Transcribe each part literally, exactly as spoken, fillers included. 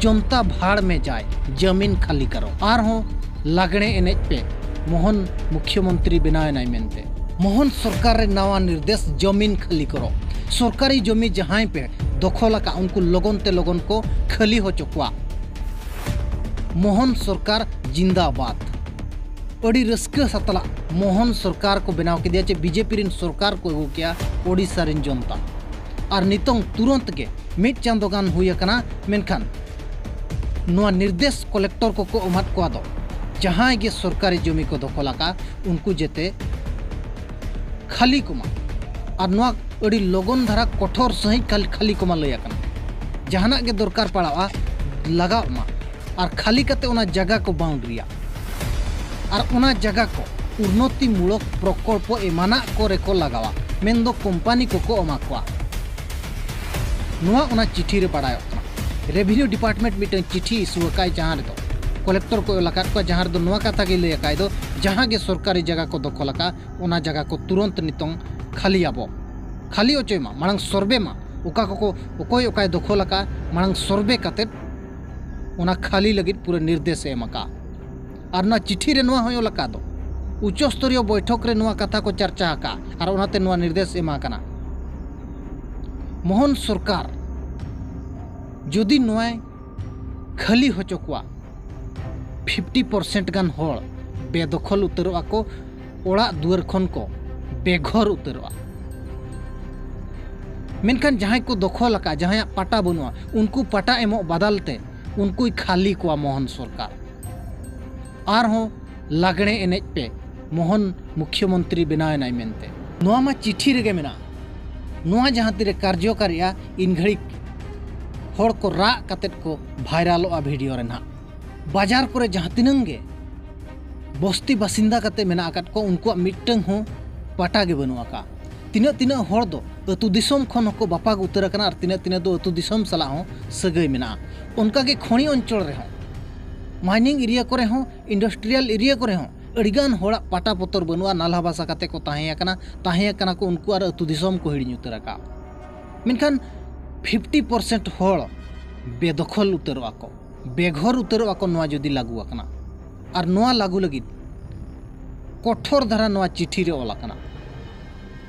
ᱡᱚᱱᱛᱟ ᱵᱷᱟᱲ ᱢᱮ ᱡᱟᱭ, ᱡᱟᱢᱤᱱ ᱠᱷᱟᱹᱞᱤ ᱠᱟᱨᱚ᱾ ᱟᱨᱦᱚᱸ ᱞᱟᱜᱽᱬᱮ ᱮᱱᱮᱡ ᱯᱮ, ᱢᱳᱦᱚᱱ ᱢᱩᱠᱷᱭᱚᱢᱚᱱᱛᱨᱤ ᱵᱮᱱᱟᱣ ᱮᱱᱟᱭ ᱢᱮᱱᱛᱮ᱾ ᱢᱳᱦᱚᱱ ᱥᱚᱨᱠᱟᱨ ᱨᱮ ᱱᱟᱣᱟ ᱱᱤᱨᱫᱮᱥ, ᱡᱟᱢᱤᱱ ᱠᱷᱟᱹᱞᱤ ᱠᱟᱨᱚ᱾ ᱥᱚᱨᱠᱟᱨᱤ ᱡᱚᱢᱤ ᱡᱟᱦᱟᱸᱭ ᱯᱮ ᱫᱚᱠᱷᱚᱞ ᱟᱠᱟᱫ, ᱩᱱᱠᱩ ᱞᱚᱜᱚᱱ ᱛᱮ ᱞᱚᱜᱚᱱ ᱠᱚ ᱠᱷᱟᱹᱞᱤ ᱦᱚᱪᱚ ᱠᱚᱣᱟ᱾ ᱢᱳᱦᱚᱱ ᱥᱚᱨᱠᱟᱨ ᱡᱤᱱᱫᱟᱵᱟᱫ᱾ ᱟᱹᱰᱤ ᱨᱟᱹᱥᱠᱟᱹ ᱥᱟᱛᱞᱟᱜ ᱢᱳᱦᱚᱱ ᱥᱚᱨᱠᱟᱨ ᱠᱚ ᱵᱮᱱᱟᱣ ᱠᱮᱫᱮᱭᱟ, ᱪᱮ ᱵᱤᱡᱮᱯᱤ ᱨᱮᱱ ᱥᱚᱨᱠᱟᱨ ᱠᱚ ᱟᱹᱜᱩ ᱠᱮᱭᱟ ᱳᱰᱤᱥᱟ ᱨᱮᱱ ᱡᱚᱱᱛᱟ᱾ ᱟᱨ ᱱᱤᱛᱚᱝ ᱛᱩᱨᱚᱱᱛ ᱜᱮ ᱢᱤᱫ ᱪᱟᱸᱫᱚ ᱜᱟᱱ ᱦᱩᱭ ᱟᱠᱟᱱᱟ, ᱢᱮᱱᱠᱷᱟᱱ ᱱᱚᱣᱟ ᱱᱤᱨᱫᱮᱥ ᱠᱚᱞᱮᱠᱴᱚᱨ ᱠᱚᱠᱚ ᱮᱢᱟᱫ ᱠᱚᱣᱟ ᱫᱚ, ᱡᱟᱦᱟᱸᱭ ᱜᱮ ᱥᱚᱨᱠᱟᱨᱤ ᱡᱚᱢᱤ ᱠᱚ ᱫᱚᱠᱷᱚᱞ ᱟᱠᱟᱫ, ᱩᱱᱠᱩ ᱡᱮᱛᱮ ᱠᱷᱟᱹᱞᱤ ᱠᱚᱢᱟ᱾ ᱟᱨ ᱱᱚᱣᱟ ᱟᱹᱰᱤ ᱞᱚᱜᱚᱱ ᱫᱷᱟᱨᱟ ᱠᱚᱴᱷᱳᱨ ᱥᱟᱺᱦᱤᱡ ᱠᱷᱟᱹᱞ-, ᱠᱷᱟᱹᱞᱤ ᱠᱚᱢᱟ ᱞᱟᱹᱭ ᱟᱠᱟᱱᱟ᱾ ᱡᱟᱦᱟᱱᱟᱜ ᱜᱮ ᱫᱚᱨᱠᱟᱨ ᱯᱟᱲᱟᱜᱼᱟ, ᱞᱟᱜᱟᱣ ᱢᱟ᱾ ᱟᱨ ᱠᱷᱟᱹᱞᱤ ᱠᱟᱛᱮ ᱚᱱᱟ ᱡᱟᱭᱜᱟ ᱠᱚ ᱵᱟᱣᱩᱱᱰᱟᱨᱤᱭᱟ᱾ ᱟᱨ ᱚᱱᱟ ᱡᱟᱭᱜᱟ ᱠᱚ ᱩᱱᱱᱚᱛᱤ ᱢᱩᱞᱚᱠ ᱯᱨᱚᱠᱚᱞᱯᱚ ᱮᱢᱟᱱᱟᱜ ᱠᱚᱨᱮ ᱠᱚ ᱞᱟᱜᱟᱣᱟ, ᱢᱮᱱᱫᱚ ᱠᱳᱢᱯᱟᱱᱤ ᱠᱚᱠᱚ ᱮᱢᱟ ᱠᱚᱣᱟ᱾ ᱱᱚᱣᱟ ᱚᱱᱟ ᱪᱤᱴᱷᱤ ᱨᱮ ᱵᱟᱲᱟᱭᱚᱜ ᱠᱟᱱᱟ᱾ ᱨᱮᱵᱷᱤᱱᱤᱭᱩ ᱰᱤᱯᱟᱨᱴᱢᱮᱱᱴ ᱢᱤᱫᱴᱟᱝ ᱪᱤᱴᱷᱤ ᱤᱥᱩ ᱟᱠᱟᱫ, ᱡᱟᱦᱟᱸ ᱨᱮᱫᱚ ᱠᱚᱞᱮᱠᱴᱚᱨ ᱠᱚ ᱚᱞ ᱟᱠᱟᱫ ᱠᱚᱣᱟ, ᱡᱟᱦᱟᱸ ᱨᱮᱫᱚ ᱱᱚᱣᱟ ᱠᱟᱛᱷᱟ ᱜᱮᱭ ᱞᱟᱹᱭ ᱟᱠᱟᱫ ᱫᱚ, ᱡᱟᱦᱟᱸ ᱜᱮ ᱥᱚᱨᱠᱟᱨᱤ ᱡᱟᱭᱜᱟ ᱠᱚ ᱫᱚᱠᱷᱚᱞ ᱟᱠᱟᱫ, ᱚᱱᱟ ᱡᱟᱭᱜᱟ ᱠᱚ ᱛᱩᱨᱚᱱᱛ ᱱᱤᱛᱚᱝ ᱠᱷᱟᱹᱞᱤᱭᱟᱵᱚ, ᱠᱷᱟᱹᱞᱤ ᱚᱪᱚᱭ ᱢᱟ, ᱢᱟᱲᱟᱝ ᱥᱚᱨᱵᱮ ᱢᱟ᱾ ᱚᱠᱟ ᱠᱚᱠᱚ, ᱚᱠᱚᱭ ᱚᱠᱟᱭ ᱫᱚᱠᱷᱚᱞ ᱟᱠᱟᱫ, ᱢᱟᱲᱟᱝ ᱥᱚᱨᱵᱮ ᱠᱟᱛᱮᱫ ᱚᱱᱟ ᱠᱷᱟᱹᱞᱤ ᱞᱟᱹᱜᱤᱫ ᱯᱩᱨᱟᱹ ᱱᱤᱨᱫᱮᱥ ᱮ ᱮᱢ ᱟᱠᱟᱫ᱾ ᱟᱨ ᱚᱱᱟ ᱪᱤᱴᱷᱤ ᱨᱮ ᱱᱚᱣᱟ ᱦᱚᱸᱭ ᱚᱞ ᱟᱠᱟᱫ ᱫᱚ, ᱩᱪᱪᱚ ᱥᱛᱚᱨᱤᱭᱚ ᱵᱚᱭᱴᱷᱚᱠ ᱨᱮ ᱱᱚᱣᱟ ᱠᱟᱛᱷᱟ ᱠᱚ ᱪᱟᱨᱪᱟ ᱟᱠᱟᱫ ᱟᱨ ᱚᱱᱟᱛᱮ ᱱᱚᱣᱟ ᱱᱤᱨᱫᱮᱥ ᱮᱢᱟ ᱟᱠᱟᱱᱟ᱾ ᱢᱳᱦᱚᱱ ᱥᱚᱨᱠᱟᱨ ᱡᱩᱫᱤ ᱱᱚᱣᱟᱭ ᱠᱷᱟᱹᱞᱤ ᱦᱚᱪᱚ ᱠᱚᱣᱟ, ᱯᱷᱤᱯᱴᱤ ᱯᱟᱨᱥᱮᱱᱴ ᱜᱟᱱ ᱦᱚᱲ ᱵᱮᱫᱚᱠᱷᱚᱞ ᱩᱛᱟᱹᱨᱚᱜᱼᱟ ᱠᱚ, ᱚᱲᱟᱜ ᱫᱩᱣᱟᱹᱨ ᱠᱷᱚᱱ ᱠᱚ ᱵᱮᱜᱷᱚᱨ ᱩᱛᱟᱹᱨᱚᱜᱼᱟ᱾ ᱢᱮᱱᱠᱷᱟᱱ ᱡᱟᱦᱟᱸᱭ ᱠᱚ ᱫᱚᱠᱷᱚᱞ ᱟᱠᱟᱫ, ᱡᱟᱦᱟᱸᱭᱟᱜ ᱯᱟᱴᱟ ᱵᱟᱹᱱᱩᱜᱼᱟ, ᱩᱱᱠᱩ ᱯᱟᱴᱟ ᱮᱢᱚᱜ ᱵᱟᱫᱟᱞ ᱛᱮ ᱩᱱᱠᱩᱭ ᱠᱷᱟᱹᱞᱤ ᱠᱚᱣᱟ ᱢᱳᱦᱚᱱ ᱥᱚᱨᱠᱟᱨ᱾ ᱟᱨᱦᱚᱸ ᱞᱟᱜᱽᱬᱮ ᱮᱱᱮᱡ ᱯᱮ, ᱢᱳᱦᱚᱱ ᱢᱩᱠᱷᱭᱚᱢᱚᱱᱛᱨᱤ ᱵᱮᱱᱟᱣ ᱮᱱᱟᱭ ᱢᱮᱱᱛᱮ᱾ ᱱᱚᱣᱟ ᱢᱟ ᱪᱤᱴᱷᱤ ᱨᱮᱜᱮ ᱢᱮᱱᱟᱜᱼᱟ᱾ ᱱᱚᱣᱟ ᱡᱟᱦᱟᱸ ᱛᱤᱨᱮ ᱠᱟᱨᱡᱚᱠᱟᱨᱤᱜᱼᱟ, ᱤᱱ ᱜᱷᱟᱹᱲᱤᱡ ᱦᱚᱲ ᱠᱚ ᱨᱟᱜ ᱠᱟᱛᱮᱫ ᱠᱚ ᱵᱷᱟᱭᱨᱟᱞᱚᱜᱼᱟ ᱵᱷᱤᱰᱤᱭᱳ ᱨᱮ ᱱᱟᱦᱟᱜ᱾ ᱵᱟᱡᱟᱨ ᱠᱚᱨᱮ ᱡᱟᱦᱟᱸ ᱛᱤᱱᱟᱹᱝ ᱜᱮ ᱵᱚᱥᱛᱤ ᱵᱟᱥᱤᱱᱫᱟ ᱠᱟᱛᱮ ᱢᱮᱱᱟᱜ ᱟᱠᱟᱫ ᱠᱚᱣᱟ, ᱩᱱᱠᱩᱣᱟᱜ ᱢᱤᱫᱴᱟᱹᱝ ᱦᱚᱸ ᱯᱟᱴᱟ ᱜᱮ ᱵᱟᱹᱱᱩᱜ ᱟᱠᱟᱫ᱾ ᱛᱤᱱᱟᱹᱜ ᱛᱤᱱᱟᱹᱜ ᱦᱚᱲ ᱫᱚ ᱟᱹᱛᱩ ᱫᱤᱥᱚᱢ ᱠᱷᱚᱱ ᱦᱚᱸᱠᱚ ᱵᱟᱯᱟᱜ ᱩᱛᱟᱹᱨ ᱟᱠᱟᱱᱟ ᱟᱨ ᱛᱤᱱᱟᱹᱜ ᱛᱤᱱᱟᱹᱜ ᱫᱚ ᱟᱹᱛᱩ ᱫᱤᱥᱚᱢ ᱥᱟᱞᱟᱜ ᱦᱚᱸ ᱥᱟᱹᱜᱟᱹᱭ ᱢᱮᱱᱟᱜᱼᱟ᱾ ᱚᱱᱠᱟᱜᱮ ᱠᱷᱚᱱᱤ ᱚᱧᱪᱚᱞ ᱨᱮᱦᱚᱸ, ᱢᱟᱭᱱᱤᱝ ᱮᱨᱤᱭᱟ ᱠᱚᱨᱮ ᱦᱚᱸ, ᱤᱱᱰᱟᱥᱴᱨᱤᱭᱟᱞ ᱮᱨᱤᱭᱟ ᱠᱚᱨᱮ ᱦᱚᱸ ᱟᱹᱰᱤᱜᱟᱱ ᱦᱚᱲᱟᱜ ᱯᱟᱴᱟ ᱯᱚᱛᱚᱨ ᱵᱟᱹᱱᱩᱜᱼᱟ, ᱱᱟᱞᱦᱟ ᱵᱟᱥᱟ ᱠᱟᱛᱮ ᱠᱚ ᱛᱟᱦᱮᱸ ᱟᱠᱟᱱᱟ, ᱛᱟᱦᱮᱸ ᱟᱠᱟᱱᱟ ᱠᱚ, ᱩᱱᱠᱩ ᱟᱨ ᱟᱹᱛᱩ ᱫᱤᱥᱚᱢ ᱠᱚ ᱦᱤᱲᱤᱧ ᱩᱛᱟᱹᱨ ᱟᱠᱟᱫ᱾ ᱢᱮᱱᱠᱷᱟᱱ ᱯᱷᱤᱯᱴᱤ ᱯᱟᱨᱥᱮᱱᱴ ᱦᱚᱲ ᱵᱮᱫᱚᱠᱷᱚᱞ ᱩᱛᱟᱹᱨᱚᱜᱼᱟ ᱠᱚ, ᱵᱮᱜᱷᱚᱨ ᱩᱛᱟᱹᱨᱚᱜᱼᱟ ᱠᱚ᱾ ᱱᱚᱣᱟ ᱡᱩᱫᱤ ᱞᱟᱹᱜᱩ ᱟᱠᱟᱱᱟ, ᱟᱨ ᱱᱚᱣᱟ ᱞᱟᱹᱜᱩ ᱞᱟᱹᱜᱤᱫ ᱠᱚᱴᱷᱳᱨ ᱫᱷᱟᱨᱟ ᱱᱚᱣᱟ ᱪᱤᱴᱷᱤ ᱨᱮ ᱚᱞ ᱟᱠᱟᱱᱟ,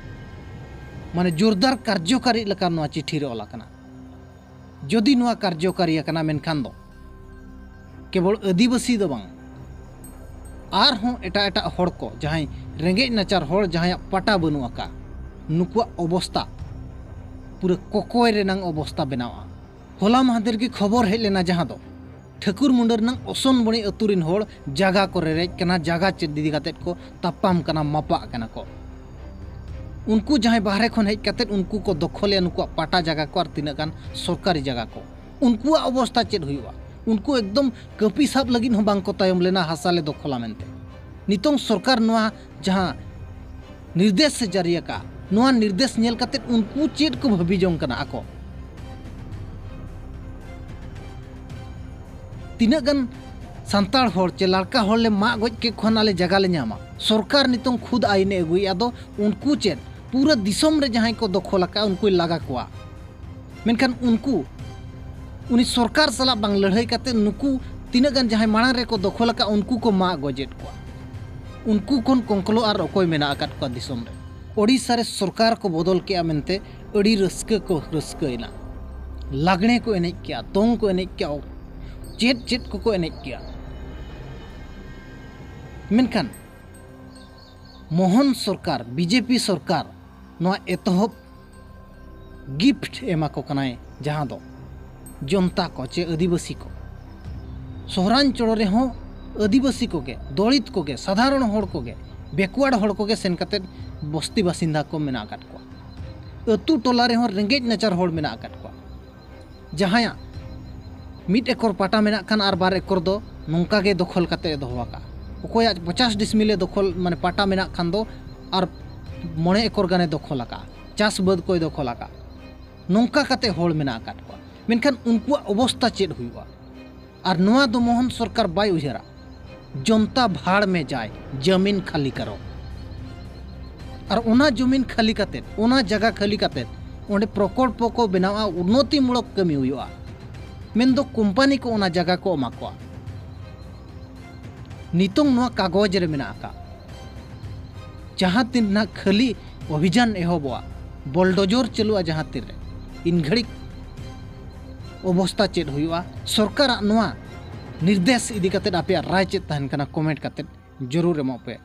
ᱢᱟᱱᱮ ᱡᱳᱨᱫᱟᱨ ᱠᱟᱨᱡᱚᱠᱟᱨᱤ ᱞᱮᱠᱟ ᱱᱚᱣᱟ ᱪᱤᱴᱷᱤ ᱨᱮ ᱚᱞ ᱟᱠᱟᱱᱟ᱾ ᱡᱩᱫᱤ ᱱᱚᱣᱟ ᱠᱟᱨᱡᱚᱠᱟᱨᱤ ᱟᱠᱟᱱᱟ, ᱢᱮᱱᱠᱷᱟᱱ ᱫᱚ ᱠᱮᱵᱚᱞ ᱟᱹᱫᱤᱵᱟᱹᱥᱤ ᱫᱚ ᱵᱟᱝ, ᱟᱨᱦᱚᱸ ᱮᱴᱟᱜ ᱮᱴᱟᱜ ᱦᱚᱲ ᱠᱚ, ᱡᱟᱦᱟᱸᱭ ᱨᱮᱸᱜᱮᱡ ᱱᱟᱪᱟᱨ ᱦᱚᱲ, ᱡᱟᱦᱟᱸᱭᱟᱜ ᱯᱟᱴᱟ ᱵᱟᱹᱱᱩᱜ ᱟᱠᱟᱫ, ᱱᱩᱠᱩᱣᱟᱜ ᱚᱵᱚᱥᱛᱟ ᱯᱩᱨᱟᱹ ᱠᱚᱠᱚᱭ ᱨᱮᱱᱟᱝ ᱚᱵᱚᱥᱛᱟ ᱵᱮᱱᱟᱣᱜᱼᱟ᱾ ᱦᱚᱞᱟ ᱢᱟᱦᱫᱮᱨ ᱜᱮ ᱠᱷᱚᱵᱚᱨ ᱦᱮᱡ ᱞᱮᱱᱟ, ᱡᱟᱦᱟᱸ ᱫᱚ ᱴᱷᱟᱹᱠᱩᱨ ᱢᱩᱸᱰᱟᱹ ᱨᱮᱱᱟᱝ ᱚᱥᱚᱱᱵᱚᱱᱤ ᱟᱹᱛᱩ ᱨᱤᱱ ᱦᱚᱲ ᱡᱟᱜᱟ ᱠᱚ ᱨᱮᱨᱮᱡ ᱠᱟᱱᱟ, ᱡᱟᱜᱟ ᱪᱮᱫ ᱤᱫᱤ ᱠᱟᱛᱮᱫ ᱠᱚ ᱛᱟᱯᱟᱢ ᱠᱟᱱᱟ, ᱢᱟᱯᱟᱜ ᱠᱟᱱᱟ ᱠᱚ᱾ ᱩᱱᱠᱩ ᱡᱟᱦᱟᱸᱭ ᱵᱟᱦᱨᱮ ᱠᱷᱚᱱ ᱦᱮᱡ ᱠᱟᱛᱮᱫ ᱩᱱᱠᱩ ᱠᱚ ᱫᱚᱠᱷᱚᱞᱮᱜᱼᱟ ᱱᱩᱠᱩᱣᱟᱜ ᱯᱟᱴᱟ ᱡᱟᱜᱟ ᱠᱚ ᱟᱨ ᱛᱤᱱᱟᱹᱜ ᱜᱟᱱ ᱥᱚᱨᱠᱟᱨᱤ ᱡᱟᱜᱟ ᱠᱚ᱾ ᱩᱱᱠᱩᱣᱟᱜ ᱚᱵᱚᱥᱛᱟ ᱪᱮᱫ ᱦᱩᱭᱩᱜᱼᱟ? ᱩᱱᱠᱩ ᱮᱠᱫᱚᱢ ᱠᱟᱹᱯᱤ ᱥᱟᱵ ᱞᱟᱹᱜᱤᱫ ᱦᱚᱸ ᱵᱟᱝ ᱠᱚ ᱛᱟᱭᱚᱢ ᱞᱮᱱᱟ ᱦᱟᱥᱟ ᱞᱮ ᱫᱚᱠᱷᱚᱞᱟ ᱢᱮᱱᱛᱮ᱾ ᱱᱤᱛᱚᱝ ᱥᱚᱨᱠᱟᱨ ᱱᱚᱣᱟ ᱡᱟᱦᱟᱸ ᱱᱤᱨᱫᱮᱥ ᱮ ᱡᱟᱹᱨᱤ ᱟᱠᱟᱫᱼᱟ, ᱱᱚᱣᱟ ᱱᱤᱨᱫᱮᱥ ᱧᱮᱞ ᱠᱟᱛᱮᱫ ᱩᱱᱠᱩ ᱪᱮᱫ ᱠᱚ ᱵᱷᱟᱹᱵᱤ ᱡᱚᱝ ᱠᱟᱱᱟ ᱟᱠᱚ? ᱛᱤᱱᱟᱹᱜ ᱜᱟᱱ ᱥᱟᱱᱛᱟᱲ ᱦᱚᱲ ᱪᱮ ᱞᱟᱲᱠᱟ ᱦᱚᱲ ᱞᱮ ᱢᱟᱜ ᱜᱚᱡ ᱠᱮᱫ ᱠᱷᱟᱱ ᱟᱞᱮ ᱡᱟᱭᱜᱟ ᱞᱮ ᱧᱟᱢᱟ? ᱥᱚᱨᱠᱟᱨ ᱱᱤᱛᱚᱝ ᱠᱷᱩᱫ ᱟᱭᱤᱱ ᱮ ᱟᱹᱜᱩᱭᱮᱫᱼᱟ, ᱟᱫᱚ ᱩᱱᱠᱩ ᱪᱮᱫ ᱯᱩᱨᱟᱹ ᱫᱤᱥᱚᱢ ᱨᱮ ᱡᱟᱦᱟᱸᱭ ᱠᱚ ᱫᱚᱠᱷᱚᱞ ᱟᱠᱟᱫᱼᱟ ᱩᱱᱠᱩᱭ ᱞᱟᱜᱟ ᱠᱚᱣᱟ? ᱢᱮᱱᱠᱷᱟᱱ ᱩᱱᱠᱩ ᱩᱱᱤ ᱥᱚᱨᱠᱟᱨ ᱥᱟᱞᱟᱜ ᱵᱟᱝ ᱞᱟᱹᱲᱦᱟᱹᱭ ᱠᱟᱛᱮ ᱱᱩᱠᱩ ᱛᱤᱱᱟᱹᱜ ᱜᱟᱱ ᱡᱟᱦᱟᱸᱭ ᱢᱟᱲᱟᱝ ᱨᱮᱠᱚ ᱫᱚᱠᱷᱚᱞ ᱟᱠᱟᱫ ᱩᱱᱠᱩ ᱠᱚ ᱢᱟᱜ ᱜᱚᱡᱮᱫ ᱠᱚᱣᱟ᱾ ᱩᱱᱠᱩ ᱠᱷᱚᱱ ᱠᱚᱝᱠᱞᱚ ᱟᱨ ᱚᱠᱚᱭ ᱢᱮᱱᱟᱜ ᱟᱠᱟᱫ ᱠᱚᱣᱟ ᱫᱤᱥᱚᱢ ᱨᱮ? ᱳᱰᱤᱥᱟ ᱨᱮ ᱥᱚᱨᱠᱟᱨ ᱠᱚ ᱵᱚᱫᱚᱞ ᱠᱮᱜᱼᱟ ᱢᱮᱱᱛᱮ ᱟᱹᱰᱤ ᱨᱟᱹᱥᱠᱟᱹ ᱠᱚ ᱨᱟᱹᱥᱠᱟᱹᱭᱮᱱᱟ᱾ ᱞᱟᱜᱽᱬᱮ ᱠᱚ ᱮᱱᱮᱡ ᱠᱮᱜᱼᱟ, ᱫᱚᱝ ᱠᱚ ᱮᱱᱮᱡ ᱠᱮᱜᱼᱟ, ᱪᱮᱫ ᱪᱮᱫ ᱠᱚᱠᱚ ᱮᱱᱮᱡ ᱠᱮᱜᱼᱟ᱾ ᱢᱮᱱᱠᱷᱟᱱ ᱢᱳᱦᱚᱱ ᱥᱚᱨᱠᱟᱨ, ᱵᱤᱡᱮᱯᱤ ᱥᱚᱨᱠᱟᱨ ᱱᱚᱣᱟ ᱮᱛᱚᱦᱚᱵ ᱜᱤᱯᱷᱴ ᱮᱢᱟ ᱠᱚ ᱠᱟᱱᱟᱭ, ᱡᱟᱦᱟᱸ ᱫᱚ ᱡᱚᱱᱛᱟ ᱠᱚ ᱪᱮ ᱟᱹᱫᱤᱵᱟᱹᱥᱤ ᱠᱚ᱾ ᱥᱚᱦᱚᱨᱟᱧᱪᱚᱲ ᱨᱮᱦᱚᱸ ᱟᱹᱫᱤᱵᱟᱹᱥᱤ ᱠᱚᱜᱮ, ᱫᱚᱞᱤᱛ ᱠᱚᱜᱮ, ᱥᱟᱫᱷᱟᱨᱚᱱ ᱦᱚᱲ ᱠᱚᱜᱮ, ᱵᱮᱠᱣᱟᱨᱰ ᱦᱚᱲ ᱠᱚᱜᱮ ᱥᱮᱱ ᱠᱟᱛᱮᱫ ᱵᱚᱥᱛᱤ ᱵᱟᱥᱤᱱᱫᱟ ᱠᱚ ᱢᱮᱱᱟᱜ ᱟᱠᱟᱫ ᱠᱚᱣᱟ᱾ ᱟᱹᱛᱩ ᱴᱚᱞᱟ ᱨᱮᱦᱚᱸ ᱨᱮᱸᱜᱮᱡ ᱱᱟᱪᱟᱨ ᱦᱚᱲ ᱢᱮᱱᱟᱜ ᱟᱠᱟᱫ ᱠᱚᱣᱟ᱾ ᱡᱟᱦᱟᱸᱭᱟᱜ ᱢᱤᱫ ᱮᱠᱚᱨ ᱯᱟᱴᱟ ᱢᱮᱱᱟᱜ ᱠᱷᱟᱱ ᱟᱨ ᱵᱟᱨ ᱮᱠᱚᱨ ᱫᱚ ᱱᱚᱝᱠᱟ ᱜᱮ ᱫᱚᱠᱷᱚᱞ ᱠᱟᱛᱮ ᱮ ᱫᱚᱦᱚ ᱟᱠᱟᱫᱼᱟ᱾ ᱚᱠᱚᱭᱟᱜ ᱯᱚᱪᱟᱥ ᱰᱤᱥᱢᱤᱞᱮ ᱫᱚᱠᱷᱚᱞ, ᱢᱟᱱᱮ ᱯᱟᱴᱟ ᱢᱮᱱᱟᱜ ᱠᱷᱟᱱ ᱫᱚ ᱟᱨ ᱢᱚᱬᱮ ᱮᱠᱚᱨ ᱜᱟᱱᱮ ᱫᱚᱠᱷᱚᱞ ᱟᱠᱟᱫᱼᱟ, ᱪᱟᱥ ᱵᱟᱹᱫᱽ ᱠᱚᱭ ᱫᱚᱠᱷᱚᱞ ᱟᱠᱟᱫᱼᱟ᱾ ᱱᱚᱝᱠᱟ ᱠᱟᱛᱮ ᱦᱚᱲ ᱢᱮᱱᱟᱜ ᱟᱠᱟᱫ ᱠᱚᱣᱟ, ᱢᱮᱱᱠᱷᱟᱱ ᱩᱱᱠᱩᱣᱟᱜ ᱚᱵᱚᱥᱛᱟ ᱪᱮᱫ ᱦᱩᱭᱩᱜᱼᱟ? ᱟᱨ ᱱᱚᱣᱟ ᱫᱚ ᱢᱳᱦᱚᱱ ᱥᱚᱨᱠᱟᱨ ᱵᱟᱭ ᱩᱭᱦᱟᱹᱨᱟ᱾ ᱡᱚᱱᱛᱟ ᱵᱷᱟᱲ ᱢᱮ ᱡᱟᱭ, ᱡᱟᱢᱤᱱ ᱠᱷᱟᱹᱞᱤ ᱠᱟᱨᱚ᱾ ᱟᱨ ᱚᱱᱟ ᱡᱚᱢᱤᱱ ᱠᱷᱟᱹᱞᱤ ᱠᱟᱛᱮᱫ, ᱚᱱᱟ ᱡᱟᱭᱜᱟ ᱠᱷᱟᱹᱞᱤ ᱠᱟᱛᱮᱫ ᱚᱸᱰᱮ ᱯᱨᱚᱠᱚᱞᱯᱚ ᱠᱚ ᱵᱮᱱᱟᱣᱟ, ᱩᱱᱱᱚᱛᱤᱢᱩᱞᱚᱠ ᱠᱟᱹᱢᱤ ᱦᱩᱭᱩᱜᱼᱟ᱾ ᱢᱮᱱᱫᱚ ᱠᱳᱢᱯᱟᱱᱤ ᱠᱚ ᱚᱱᱟ ᱡᱟᱭᱜᱟ ᱠᱚ ᱮᱢᱟ ᱠᱚᱣᱟ᱾ ᱱᱤᱛᱚᱝ ᱱᱚᱣᱟ ᱠᱟᱜᱚᱡᱽ ᱨᱮ ᱢᱮᱱᱟᱜ ᱟᱠᱟᱫ, ᱡᱟᱦᱟᱸ ᱛᱤᱱ ᱱᱟᱜ ᱠᱷᱟᱹᱞᱤ ᱚᱵᱷᱤᱡᱟᱱ ᱮᱦᱚᱵᱚᱜᱼᱟ, ᱵᱚᱞᱰᱚᱡᱚᱨ ᱪᱟᱹᱞᱩᱜᱼᱟ ᱡᱟᱦᱟᱸ ᱛᱤᱱᱨᱮ, ᱤᱱ ᱜᱷᱟᱹᱲᱤᱡ ᱚᱵᱚᱥᱛᱟ ᱪᱮᱫ ᱦᱩᱭᱩᱜᱼᱟ? ᱥᱚᱨᱠᱟᱨᱟᱜ ᱱᱚᱣᱟ ᱱᱤᱨᱫᱮᱥ ᱤᱫᱤ ᱠᱟᱛᱮᱫ ᱟᱯᱮᱭᱟᱜ ᱨᱟᱭ ᱪᱮᱫ ᱛᱟᱦᱮᱱ ᱠᱟᱱᱟ? ᱠᱚᱢᱮᱱᱴ ᱠᱟᱛᱮᱫ ᱡᱚᱨᱩᱨ ᱮᱢᱚᱜ ᱯᱮ᱾